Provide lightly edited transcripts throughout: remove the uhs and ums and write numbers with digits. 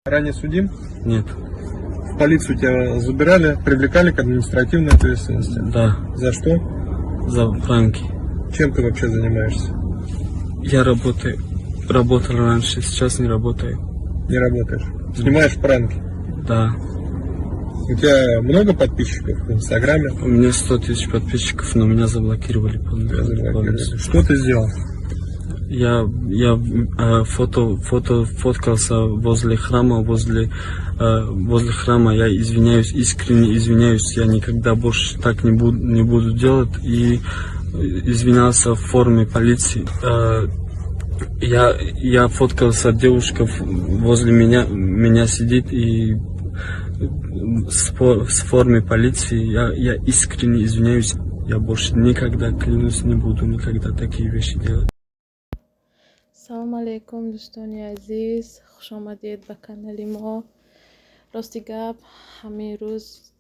Ранее судим? Нет. В полицию тебя забирали, привлекали к административной ответственности? Да. За что? За пранки. Чем ты вообще занимаешься? Я работаю. Работал раньше, сейчас не работаю. Не работаешь? Снимаешь пранки? Да. У тебя много подписчиков в Инстаграме? У меня 100 тысяч подписчиков, но меня заблокировали Тебя полностью. заблокировали. Что ты сделал? Я фото фоткался возле храма, возле храма. Я извиняюсь, искренне извиняюсь. Я никогда больше так не буду делать. И извинялся в форме полиции. Я фоткался, девушка возле меня сидит и с форме полиции. Я искренне извиняюсь. Я больше никогда, клянусь, не буду никогда такие вещи делать. Салом алейкум, дӯстони азиз, хушомадед ба канали мо. Рости гап, ҳамин рӯз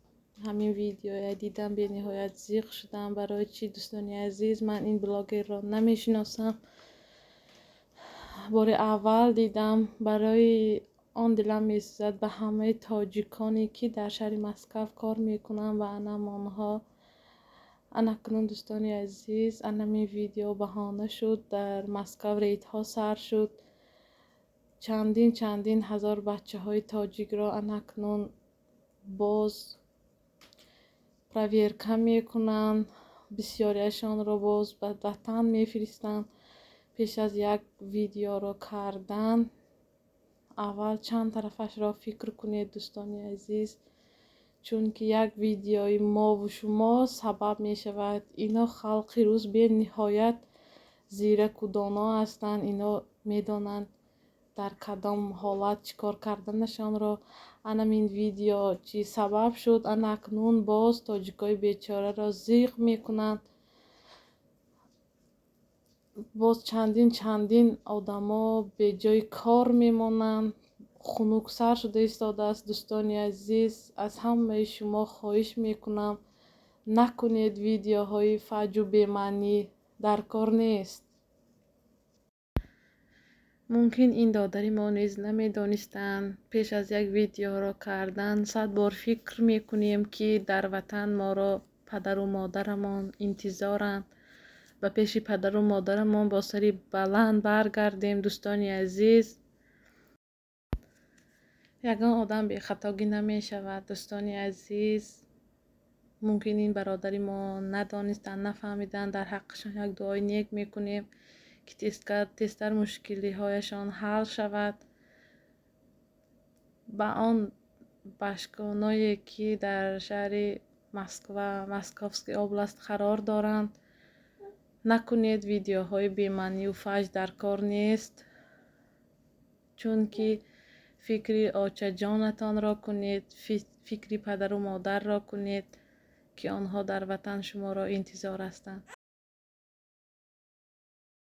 ҳамин видеоя дидам, бениҳоят зиқ шудам. Барои чӣ, дӯстони азиз? Ман ин блогерро намешиносам, бори аввал дидам. Барои он дилам месӯзад ба ҳамаи тоҷиконе, ки дар шаҳри Москав кор мекунанд ва анам онҳо. Анакнун, дӯстони азиз, анамин видео баҳона шуд. Дар Москав рейдҳо сар шуд. Чандин чандин ҳазор бачаҳои тоҷикро анакнун боз проверка мекунанд, бисёриашонро боз ба ватан мефиристанд. Пеш аз як видеоро кардан аввал чанд тарафашро фикр кунед, дӯстони азиз, чунки як видеои мову шумо сабаб мешавад. Ино халқи рус бениҳоят зираку доно ҳастанд. Ино медонанд, дар кадом ҳолат чӣ кор карданашонро. Анамин видео чӣ сабаб шуд, ана акнун боз тоҷикои бечораро зиқ мекунанд. Боз чандин чандин одамо беҷои кор мемонанд. Хунуксар шуда истодааст. Дӯстони азиз, аз ҳамаи шумо хоҳиш мекунам, накунед видеоҳои фаҷу бемаънӣ, дар кор нест. Мумкин, ин додари мо низ намедонистанд. Пеш аз як видеоро кардан 100 бор фикр мекунем, ки дар ватан моро падару модарамон интизоранд. Ба пеши падару модарамон бо сари баланд баргардем. Дӯстони азиз, ягон одам бехатогӣ намешавад. Дӯстони азиз, мумкин, ин бародари мо надонистанд, нафаҳмиданд. Дар ҳаққашон як дуои нек мекунем, ки тезтар мушкилиҳояшон ҳал шавад. Ба он башконое, ки дар шаҳри Москва, Московский область қарор доранд, накунед видеоҳои бемаънию фаҷ, дар кор нест, чунки фикри очаҷонатонро кунед, фикри падару модарро кунед, ки онҳо дар ватан шуморо интизор ҳастанд.